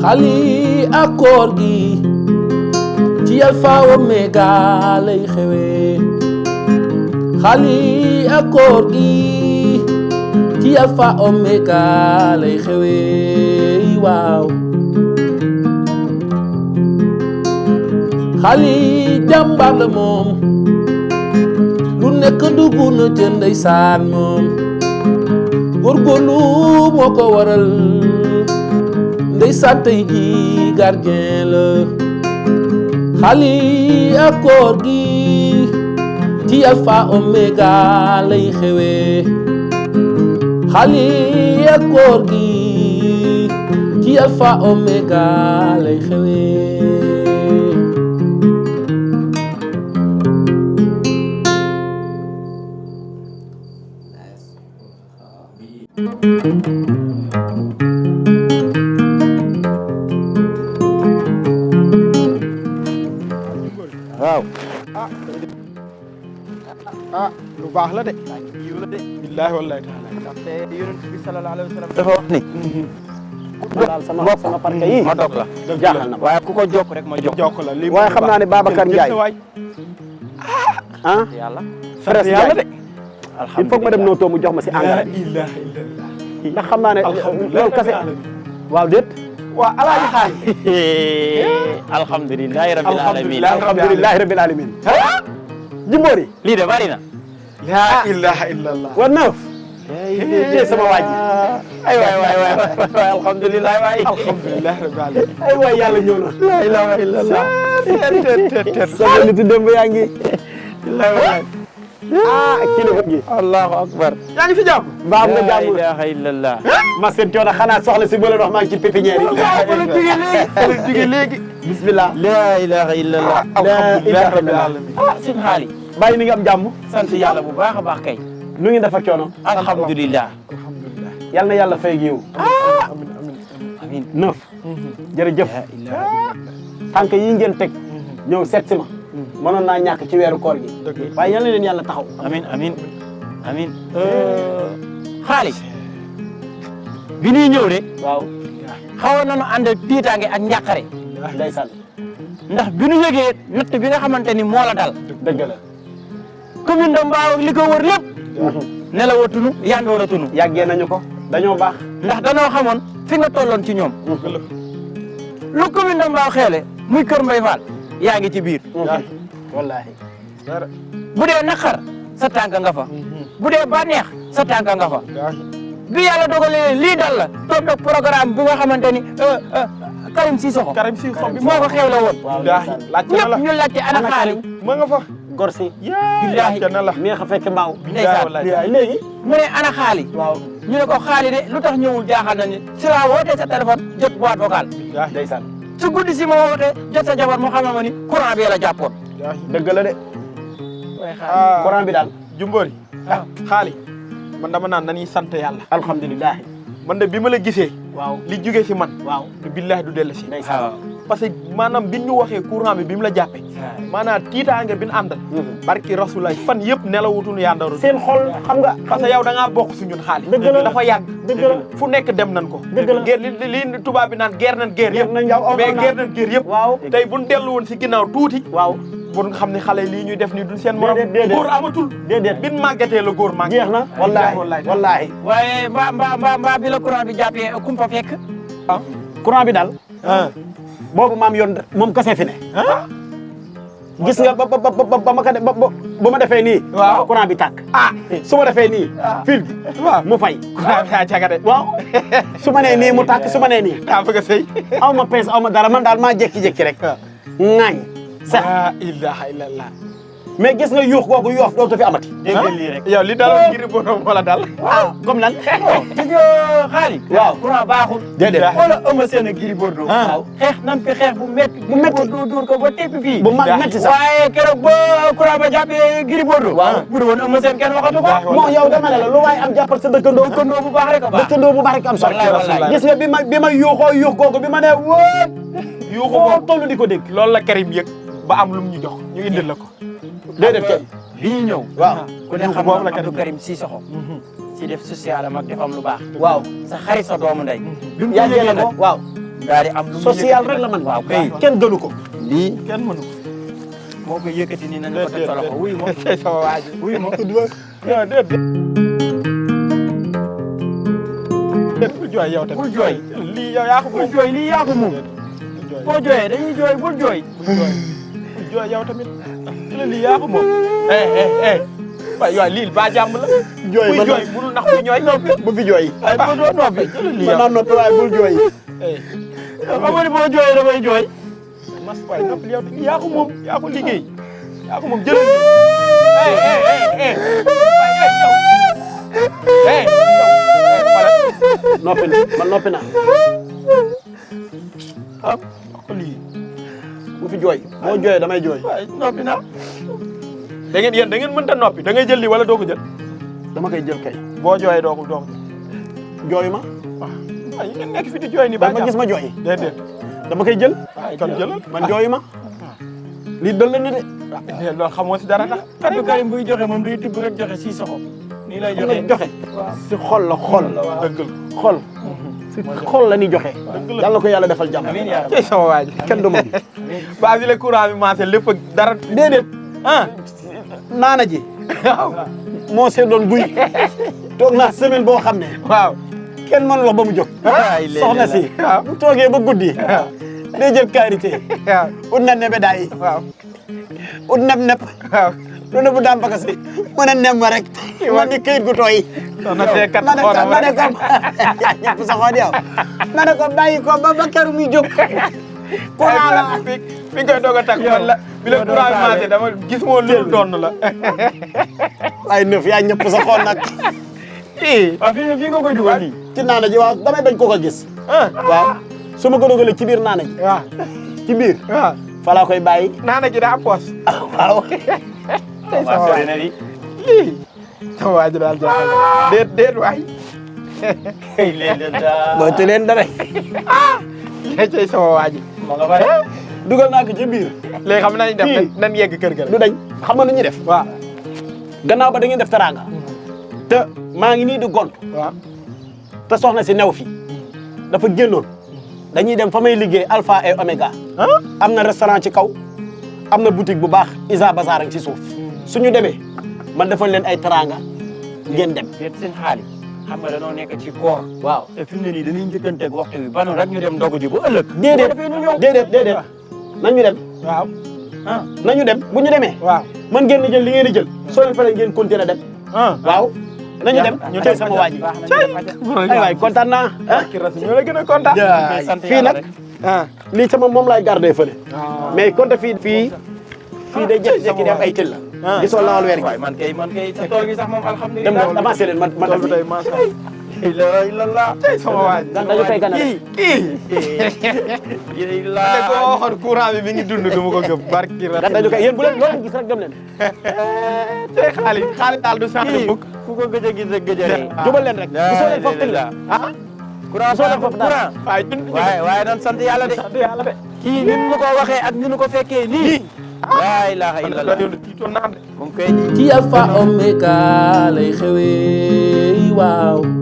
xali ak koor gi ci Alpha Omega lay xewee xali ak koor gi ci Alpha Omega lay xewee waaw xali jàmbaar la moom lu nekk dugg na ca ndeysaan moom góorgóorlu moo ko waral ndeysaan tey ji gardien la xali ak koor gi ci Alpha Omega lay xewee xali ak koor gi ci Alpha Omega lay xewee waaw lu baax la de yiw la de billaahi wallaahi taala ndaxte yonent bi sallallahu alayhi wa sallam dafa wax ni daal sama parke yi ma dog la jaaxal na waaye ku ko jokk rek ma jokk la lii waaye xam naa ne Babacar Ndiaye ah yàlla Frère yàlla de il faut que ma dem nootoo mu jox ma si engrais la ilaha illallah ndax xam naa ne loolu kase waaw déet waa alaaji xaaj alhamdulilahi rabbil alamin alhamdulilahi rabbil alamin Jimbori lii de bari na la ilaha illallah wa neuf sama waa ji ay waay alhamdulilah waay alhamdulilah rabbil alamin ay waay yàlla ñëw na la ilaha illallah sama nitu démb yaa ngi kilifa gi allahu akbar yaa ngi fi jàmm mbaa am nga la jàmm ilaha illallah ma seen coono xanaa soxla si bële wax maa ngi ci pépinière yi jóge léegi bismillah la ilaha illallah alhamdulilah rabbil alamin sin xaali bàyyi ni nga am jàmm sant yàlla bu baax a baax kay nu ngi def ak coono alhamdulilah alhamdulilah yal na yàlla fay yiw amin amin amin neuf jërëjëf la ilaha tànk yi ngeen teg ñëw seet si ma mënoon naa ñàkk ci weeru koor gi waaye yal na leen yàlla taxaw amin amin amin xaali bi ñuy ñëw de waaw xawoon nañu ànd tiitaange ak njàqare ndeysaan ndax bi ñu yëgee natt bi nga xamante ni moo la dal dëgg la commune de Mbao li ko wër lépp nelawatunu yàndooratunu yàggee nañu ko dañoo baax ndax danoo xamoon fi nga tolloon ci ñoom lu commune de Mbao xeele muy Kër Mbay Fall yaa ngi ci biir wallaahi bu dee naqar sa tànk nga fa bu dee bànneex sa tànk nga fa bi yàlla dogalee lii dal la toog programme bi nga xamante ni Karim Sissoko moo ko xew la woon ñëpp ñu laajte ana xaali ma nga fa gor si billaahi na la neex a fekk mbaaw ndeysaan léegi mu ne ana xaali waaw ñu ne ko xaali de lu tax ñëwul jaaxal na ni si laa wootee sa téléphone jot boîte vocale ndeysaan su guddi si ma wootee jot sa jabar mu xamal ma ni courant bi la jàppoon dëgg la de waaye xaali courant bi daal Jumbori waaw xaali man dama naan nañuy sant yàlla alhamdulilah man de bi ma la gisee waaw li jógee si man waaw du billahi du dellu si ndeysaan parce que maanaam bi ñu waxee courant bi mu la jàppee maanaam tiitaange bi ñu àndal barki rasulaay fan yëpp nelawutuñu yandaru seen xol xam nga parce que yow da ngaa bokk si ñun xaalis dëgg la dafa yàgg dëgg la fu nekk dem nañ ko dëgg la guerre li tubaab bi naan guerre nañ guerre yëpp nañ yow mais guerre nañ guerre yëpp waaw tey buñ dellu woon si ginnaaw tuuti waaw bu nga xam ne xale lii ñuy def nii duñ seen morom déedéet góor amatul déedéet bin màggatee la góor màgg jeex na wallaahi wallaahi waaye mbaa bi la courant bi jàppee kum fa fekk courant bi daal boobu maam yoon moom kese fi ne gis nga ba ma ko ba ma defee nii waaw courant bi tàkk su ma defee nii fil bi mu fay courant bi jagade waaw su ma nee nii mu tàkk su ma nee nii daa bëgg a sëy aw ma pees aw ma dara man daal maa jékki-jékki rek ŋaañ sax la ilaha illallah mais gis nga yuux googu yoof dootu fi amati dégg lii rek yow li daloon ngir borom wala dal comme lan gis nga xaali waaw courant baaxul déedéet wala ëmb seen a Gris Bordeaux waaw xeex nan fi xeex bu métti bu métti duur ko ba teppi fii bu mag métti sax waaye keroog ba courant ba jàppee Gris Bordeaux waaw bu dul woon ëmb seen kenn waxatu ko moo yow dama ne la lu waay am jàppal sa dëkkandoo dëkkandoo bu baax rek a baax dëkkandoo bu baax rek am solo wallaay gis nga bi ma yuuxoo yuux googu bi ma nee wóor yuuxu foo boobu toll di ko dégg loolu la Karim yëg ba am lu mu ñu jox ñu indil la ko déedéet kay bi ñu ñëw waaw ku ne xam na Abdou Karim Sissoko si def social am ak defam lu baax waaw sa xarit sa doomu ndey bi mu yaa ngi nag ko waaw daal di am lu mu social rek la man. waaw kay kenn gënu ko. lii kenn mënu ko. moo koy yëkkati nii nañu ko teg sa loxo wuyu ma tey sama waa ji. wuyu ma. déet. bul jooy yow tamit. bul jooy lii yow yaa ko bul jooy lii yaa ko moom. boo jooyee dañuy jooy bul jooy. bul jooy yow tamit. lii yaa ko moom. waay waay lii ba jàmm la. jooy buy jooy mënul nax buy ñooy. bu fi jooy. ay ba doo noppi. lii mën naa noppi waaye bul jooy. xam nga ni boo jooyee damay jooy. mas waay noppi yow tamit yaa ko moom yaa ko liggéey. yaa ko moom jëlal lii. waay yow. noppi na man noppi naa. lii. bu fi jooy boo jooyee damay jooy. waay noppi na. da ngeen yéen da ngeen mënta noppi da ngay jël lii wala doo ko jël. dama koy jël kay. boo jooyee doo ko jël. jooy ma. waaw yéen nekk fi di jooy nii ba ma gis ma jooy. déedéet. dama koy jël. kon jëlal. man jooy ma. lii dëll na de. loolu xamoo si dara tax. Abdou Karim buy joxe moom day tibb rek joxe si soxo. nii lay xam nga joxe joxe. si xol la xol. dëgg la. xol. si xol la ñuy joxe. yàlla na ko yàlla defal jàmm. amiin yaa tey sama waa ji. kenn du ma bi. ba bi la courant bi maase lépp ak dara. déedéet. ah. naana ji. waaw. moo seddoon buy. toog naa semaine boo xam ne. waaw. kenn mënu la ba mu jóg. waay léegi soxna si. waaw. bu toogee ba guddi. day jël karité. waaw. ut na nebe daay. waaw. ut neb. waaw. lu ne bu daan bakasi. mën a nem ma rek. ma ni këyit gu tooy. soxna see kat ma ne ko ma ne ko ñëpp sa xool yow. ma ne ko bàyyi ko ba keroog muy jóg. courant la. fi nga koy doog a takk man la bi la courant bi maase dama gis moo lu doon la. ay neuf yaa ñëpp sa xool nag. waaw fii nga koy dugal nii. ci naana ji waaw damay bañ ko ko gis. waaw su ma ko dogalee ci biir naana ji. waaw. ci biir. waaw. fa laa koy bàyyi. naana ji daa am poos. waaw. tey sama waa ji lii. sama waa ji daal jaaxal na déet waay. mooy te leen dara. tey sama waa ji. ma nga bare. dugal naa ko ci biir. léegi xam nañ def Fii. nan yegg kër ga du dañ xam nga nu ñuy def. waaw. gannaaw ba da ngeen def teraanga. te maa ngi nii di gont. waaw. te soxna si new fi. dafa génnoon. dañuy dem fa may liggéey Alpha et Omega. am na restaurant ci kaw. am na boutique bu baax Isa Bazar ci suuf. suñu demee man defal leen ay teraanga ngeen dem. déet seen xaalis xam nga danoo nekk ci koor. waaw te fi mu ne nii dañuy njëkkanteeg waxtu bi banu rek ñu dem ndogu ji bu ëllëg. déedéet nañu dem. waaw. ah nañu dem bu ñu demee. waaw. man ngeen di jël li ngeen di jël. soo leen paree ngeen continuer dem. waaw nañu dem. ñu tey dem sama fa waa ji. baax na ay waay kontaan naa. ki ras ñoo la gën a kontaan. sant fii yàlla nag rek. lii sama moom laay garder fële. mais konte fii day jékki-jékki di am ay tëll. gisoo lawal weer waay gi. man kay sa tool gi sax moom dem alhamdulilah. na avancé leen man tool bi tey macha la ilallah. tey sama waa ji. dañu koy ganale. la ne ko waxoon courant bi mi ngi dund du ma ko gëm barki ras. dañu koy yéen bu leen loolu gis rek dem leen. tey xaalis daal du changé mukk. ku ko gëj a gis rek gëj a rey. jubal leen rek. gisoo leen foofu tëll. ah. courant gisoo leen foofu dara. waaye ñun waaye nan sant yàlla de. sant yàlla de. kii ni mu ko waxee ak ni mu ko fekkee nii. laa ilaaha illallah. tiitoon naan de. moom kay ci Alpha Omega lay xewee waaw